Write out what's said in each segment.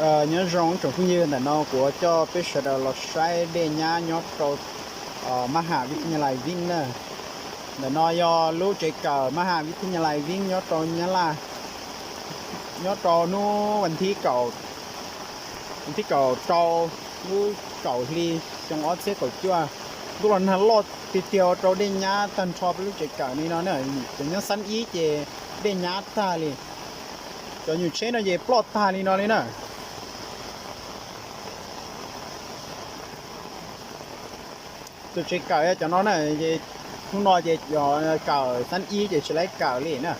Nyob zoo tsoom phooj ywg, ntawm no kuv coj peb sawv daws los saib dej nyab nyob rau Mab Ham Vib Thab Nyab Laj Vib na. Ntawm no yog lub tsev kawm Mab Ham Vib Thab Nyab Laj Vib nyob rau Nyab Laj, nyob rau hnub vas thib kaum, vas thib kaum rau lub kaum hli xyoo ob txhiab kaum cuaj. Ntuj los nag loj tiag tiag rau dej nyab tag nrho peb lub tsev kawm li no na. Cov nyob xab ib ces dej nyab tag li, cov nyuam tsheb no ces ploj tag li no li na. Tus tsev kawm cov no na, hnub no ces kawm xab ib ces tsis laib kawm li na.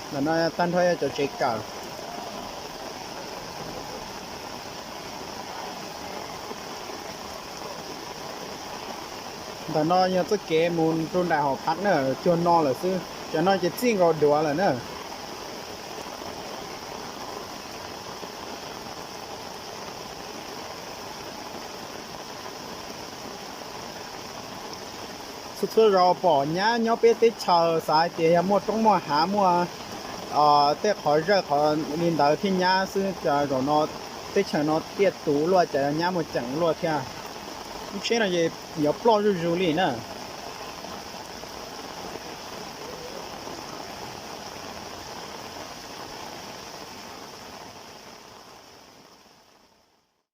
Ntawm no tag nrho yog cov tsev kawm. Ntawm no yog txoj kev mus rau nram hauv phab na, cuag no lawm xwb, cov no ces txij nkaus duav lawm na. Txhua txhua zaus pom nyab nyob peb teb chaws xav hais tias yog muaj roob muaj hav muaj tej qhov zawj qhov li ntawd thiaj nyab xwb, cas zaum no teb chaws no tiaj tus luaj, cas nyab muaj ceem luaj thiab. Lub tsheb no ces yuav ploj zuj zus li na.